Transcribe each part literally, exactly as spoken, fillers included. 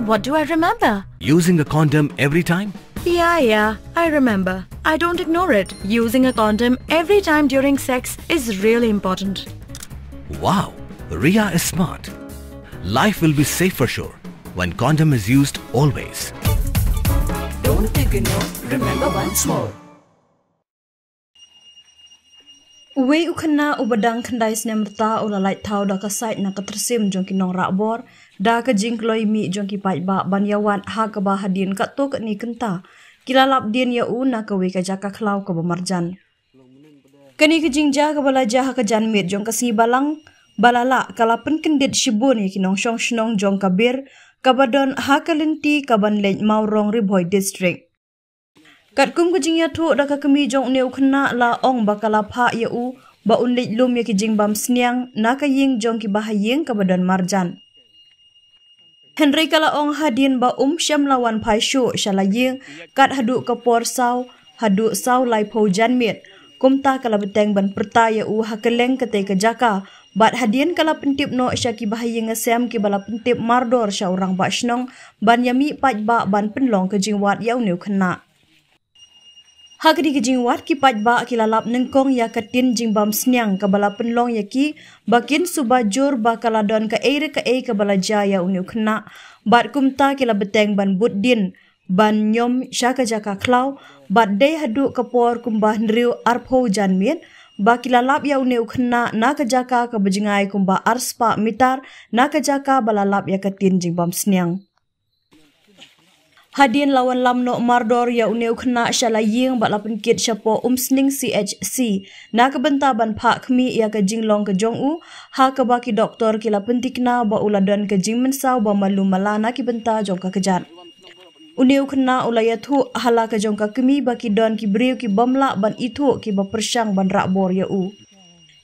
What do I remember? Using a condom every time? Yeah, yeah, I remember. I don't ignore it. Using a condom every time during sex is really important. Wow, Ria is smart. Life will be safe for sure when condom is used always. Don't ignore, remember once more. Uwei u khynnah uba dang khyndai snem rta u la lait thaw da ka sait na ka tyrsim jong ki nongrah bor da ka jingkloi mih jong ki paidbah ban ïawad ha kaba hadien katto katne kynta ki la lap dien ïa u na kawei ka jaka khlaw kaba marjan. Kane ka jingjia kaba la jia ha ka janmiet jong ka sngi Balang ba la lah ka la pynkyndit shibun ïa ki nongshong shnong jong ka Bir kaba don ha ka lynti kaban leit Mawrong, Ri Bhoi District. Katkum ka jingïathuh da ka kmie jong une u khynnah la ong ba ka la phah ïa u ba un leit lum ïa ki jingbam sniang na ka ïing jong ki bahaïing kaba don marjan. Hynrei ka la ong hadien ba um shym la wan phai shuh sha la ïing kat haduh ka por saw haduh saw laiphew janmiet. Kumta ka la bteng ban pyrta ïa u ha kylleng katei ka jaka bad hadien ka la pyntip noh sha ki bahaïing hasem kiba la pyntip mardor sha u rangbah shnong ban ïa mih paidbah ban pynlong ka jingwad ïa une u khynnah. Ha kane ka jingwad ki paidbah ki la lap nyngkong ïa ka tin jingbam sniang kaba la pynlong ïa ki ba kin suba jur ba ka la don kaei re kaei kaba la jia ïa une u khynnah. Bad kumta ki la bteng ban bud dien ban ñiom sha ka jaka khlaw bad dei haduh ka por kumba hynriew arphew janmiet ba ki la lap ïa une u khynnah na ka jaka kaba jngai kumba arspah mitar na ka jaka ba la lap ïa ka tin jingbam sniang. Hadien la wan lam noh mardor ïa une u khynnah sha la ïing bad la pynkit shapoh Umsning C H C na ka bynta ban phah khmih ïa ka jinglong ka jong u ha kaba ki doktor ki la pynthikna ba u la don ka jingmynsaw ba malu mala na ki bynta jong ka kjat. Une u khynnah u la ïathuh ha la ka jong ka kmie ba ki don ki briew ki bym lah ban ithuh kiba pyrshang ban rah bor ïa u.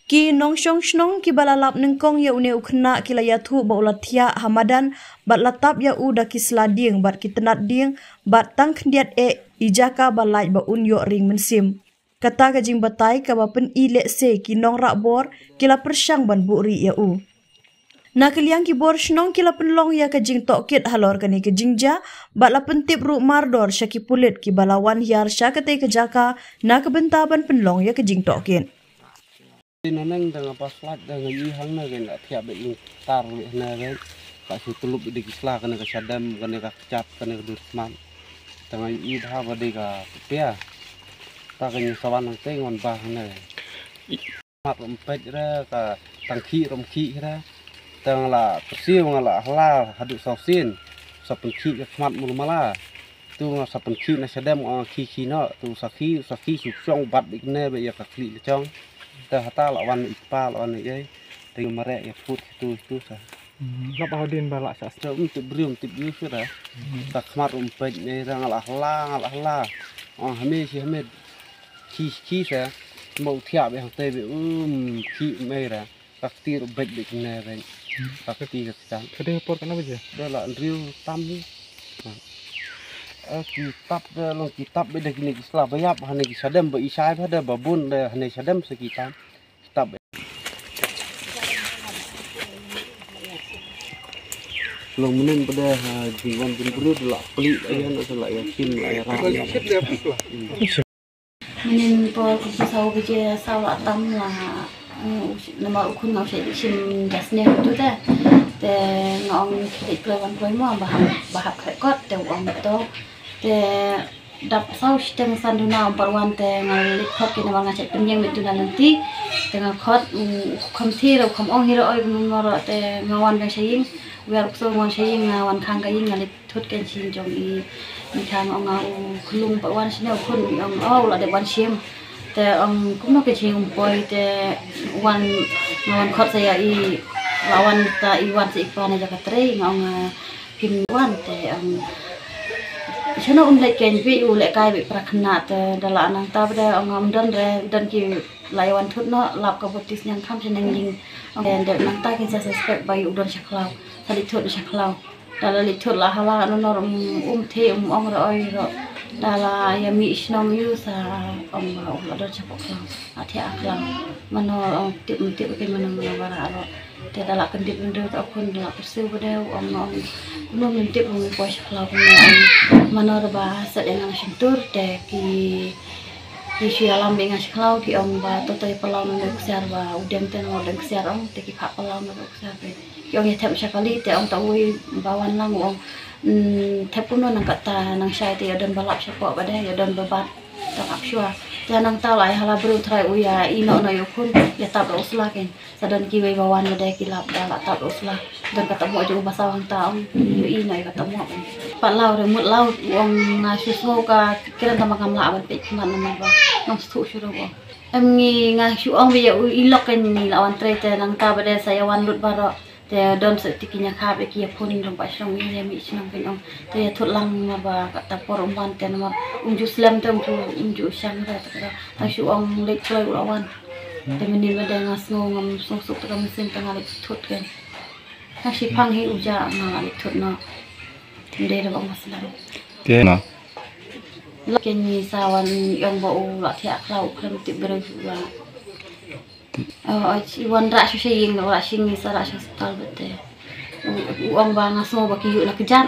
Ki nongshong shnong kiba la lap nyngkong ïa une u khynnah ki la ïathuh ba u la thiah ha madan bad la tap ïa u da ki sla dieng bad ki tnat dieng bad tang khyndiat eh i jaka ba lait ba un ïoh ring mynsiem. Kata ka jingbatai kaba pyni lehse ki nongrah bor ki la pyrshang ban buhrieh ïa u. Na ka liang ki bor shnong ki la pynlong ïa ka jingtohkit halor kane ka jingjia bad la pyntip ruh mardor sha ki pulit kiba la wan hiar sha katei ka jaka na ka bynta ban pynlong ïa ka jingtohkit. Ïa neng da nga bas lait da nga ïohi hangne, nga thiah beit lyngtar beit hangne beit. Ka shu tyllup beit da ki sla kane ka shadem, kane ka kjat, kane ka dur smat. Da nga ïohi bha ba dei ka pia. Ta ka ngi sa wan hangtei ngan bha hangne. Mat rum peit re, ka tang khih rum khih re. Tang la pyrsiu nga la hla haduh saw sien. Sa pynkhih ka khmat mul mala. Tu nga sa pynkhih na shadem, nga khih khih noh, tu sa khih, sa khih shu shong bat beit ne beit ïa ka khlieh la jong. Te hata la wan i kpa, la wan i ei. Te mareh ïa put tu, tu sa. Hmm, lap hadien ba la sa. Te um tip briew, um tip briew shu da. Hmm. Sa khmat um peit ne ra nga la hla, nga la hla. Oh, hame shi hame. Khih khih sa. Mo thiah beit hangtei beit um khih um ei ra. Ka kti ruh beit beit ne beit. Ka kti ka kti. Ka dei por katno baje? Da la hynriew tam hi. Ah, ki tap da long ki tap beit da kine ki sla ba ïap hane ki shadem ba i shai ba da ba bun da hane shadem sa ki tam. Ki tap beit. Long mynnin ba da, ha, jingwan jingbriew da la pli ïa na sa la ïa kin la ïa ra. Mynnin por kumtu saw baje saw la tam la, mm, namar u khun nga u shait shim da sniang tu te. Te nga ong leit kloi wan kloi mo ba hap, ba hap khreh kot te u ong to. Te dap saw shiteng san duna ym pat wan te nga leit khot ki namar nga shait pynïeng beit tu na lynti. Te nga khot, mm, u kham thi ra u kham ong hi ra oi kumno mo ro te nga wan biang sha ïing. Wiar u ksew nga wan sha ïing nga wan khang ka ïing nga leit thut kein shin jong i. Ni kha nga ong nga u khlung pat wan shane u khun, ong o la dep wan shim. Te ong kumno kein shin um poi te wan, nga wan khot sa ïa i, la wan ta i wan sa i pa na jaka trei nga ong nga phin wan te ong shano un leit kein pi u leh kai bi pra khna te da la nang ta ba da ong nga um don re don ki la ïa wan thut noh lap ka bot ti sniang kham sha neng ling. Ong te nang ta kin sa suspect ba u don sha khlaw sa leit thut sha khlaw. Da la leit thut la hala no no um, um the um ong ro oi ro. Da la ïa mih shnong ïa u sa ong ba u la don shapoh khlaw, la thiah khlaw. Mano ong tip, tip ki mano mano ba la ro. Te da la kyndit bynriew ta u khun, da la pyrshah ba dei u ong, ong kumno ngin tip, ong poi sha khlaw kumno, ong mano da ba set ïa nga shyntur. Te ki, ki shu ïalam ïa nga sha khlaw, ki ong ba to to ïa pynlaw na u ksiar ba u dem te na u dem ksiar, ong te ki phah pynlaw na u ksiar te. Ki ong ïa thep sha kali, te ong ta uwei ba wan lang u ong, mm, thep kumno nang kata nang shai te ïa don ba lap shapoh ba dei, ïa don ba bat. Tang ap shuwa. Te nangta la ai hala briew trai u ïa ïehnoh noh ïa u khun, ïa tap da u sla kein. Sa don kiwei ba wan ba dei ki lap da la tap da u sla. Don kata moh jong u ba saw hangta ong, ïa ïehnoh ïa kata moh. Pat law re mut law u ong nga shu sngew ka kren tang ba ngam lah ban peit khmat namar ba ngam sngewthuh shuh ruh u ong. Em ngi nga shu ong ba ïa u i lok kein ngi la wan trei te nangta ba dei sa ïa wan lut baroh. Te don sa ti ki ïa khap ïa ki ïa phone ïa rong ba shnong ïa mih shnong kein ong. Te ïa thut lang namar ba kata por um wan te namar um ju slem te um ju, um ju shang re te kata. Tang shu ong leit kloi u la wan. Te mynnin ba dei nga sngew ngam sngewsuk te ka mynsiem te nga leit thut kein. Nga shi phang hi u ja nga leit thut noh. Te dei da ba nga slem. Te na. Lok kein ngi sa wan ïong ba u la thiah khlaw u khlem tip briew u la. Oh, i wan rah shu sha ïing, rah sha ïing sa rah sha hospital bad te. U, u ong ba nga sngew ba ki ïuh na kjat.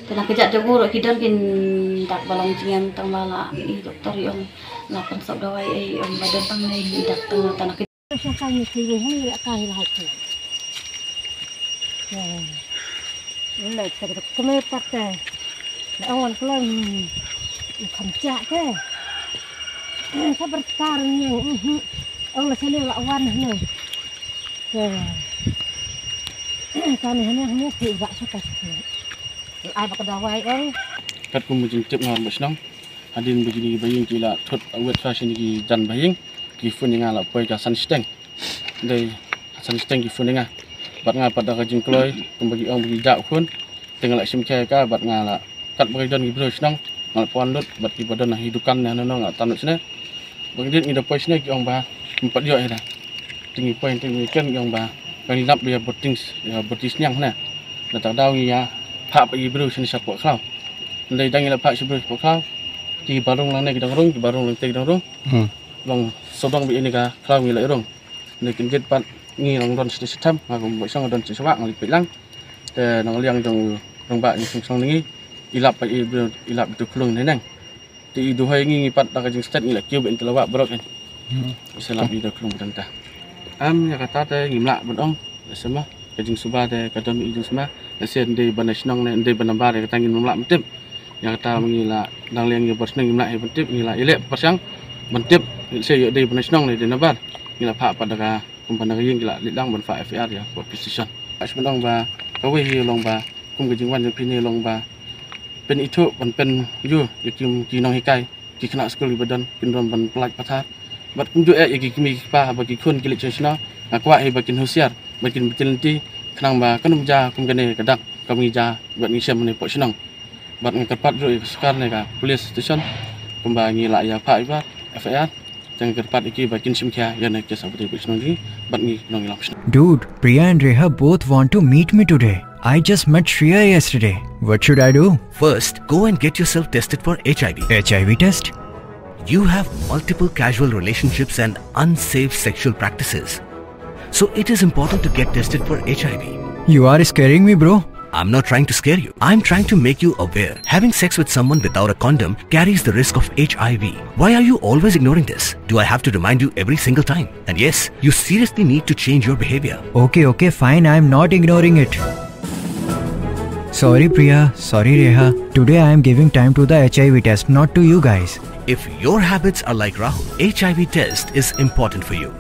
Te na kjat jong u ruh ki don kin dak ba long jingem tang ba la i doktor i ong la pynsop dawai ei ong ba don tang ne i dak tang ta na kjat. Sha ka ni ki ru ni la ka hi la ha ki. Lek te ka kme pat te. La wan kloi kham chak te. Ka berkar ni. Ong la sene la wan ni. Te. Ka ni ni ni ki ba sa ka. Ai ba ka dawai ong. Kat kum jingtip ngar ba shnong. Hadien ba kini ba ïing ki la thut awet ka sini ki jan ba ïing. Ki phone nga la poi ka san steng. Dei san steng ki phone nga. Bad nga pat da ka jingkloi kumba ki ong ba ki jah khun. Te nga la shim khia ka bad nga la kat ba ki don ki briew shnong nga la poi lut bad ki ba don hi dukan ne no nga tan shne. Ba ki dit ngi da poi shne ki ong ba kim pat ïoh ïa da. Te ngi poi te ngi ken ki ong ba kan nap ïa boarding ïa boarding sniang ne. Da ta daw ngi ïa phah ba ki briew shne shapoh khlaw. Dei dang ngi la phah shi briew shapoh khlaw. Ki ba rung lang ne ki dang rung ki ba rung lang te ki dang rung. Long sodong ba ini ka khlaw ngi la rung. Ngi kyndit pat ngi long don siti sitam nga kum ba shong don siti sawak ngi peit lang. Te nang liang jong rong ba ngi song song ngi ilap pat i ilap tu klung ne nang. Te i duhai ngi ngi pat da ka jing stet ngi la kiew ben te la wak brok en. Selap i da klung tang ta. Am ïa kata te ngi mlak ben ong. Sema ka jing suba te ka don i jing sema. Lese ndei ban shnong ne ndei ban nambar ïa kata ngin mlak mentip. Ïa kata ngi la dang liang ïa bar shnong ngi mlak ïa mentip ngi la ilek bar shang mentip. Lese ïa dei ban shnong ne dei nambar. Ngi la phah pat da ka Kumba na ka ïing ki la leit lang ban phah F I R ïa police station. Ka shu ban ong ba kawei hi long ba kum ka jingwan jong phi ne long ba pynithuh ban pynïoh ïa ki, ki nonghikai ki khynnah skul kiba don kin don ban pyllait pathar. Bad kumjuh eh ïa ki kmie ki kpa haba ki khun ki leit sha shnong nga kwah hi ba kin husiar ba kin bit lynti khnang ba kan ym jia kum kane ka dak kam ngi jia bad ngi shem ne poh shnong. Bad nga kyrpad ruh ïa ka sorkar ne ka police station kumba ngi la ïa phah ïa ba F I R. Tang kyrpad ïa ki ba kin shim khia ïa na case of rape shnong ji bad ngi nongïalam shnong. Dude, Priya and Reha both want to meet me today. I just met Shreya yesterday. What should I do? First, go and get yourself tested for H I V. H I V test? You have multiple casual relationships and unsafe sexual practices. So it is important to get tested for H I V. You are scaring me, bro. I'm not trying to scare you. I'm trying to make you aware. Having sex with someone without a condom carries the risk of H I V. Why are you always ignoring this? Do I have to remind you every single time? And yes, you seriously need to change your behavior. Okay, okay, fine. I'm not ignoring it. Sorry, Priya. Sorry, Reha. Today I am giving time to the H I V test, not to you guys. If your habits are like Rahul, H I V test is important for you.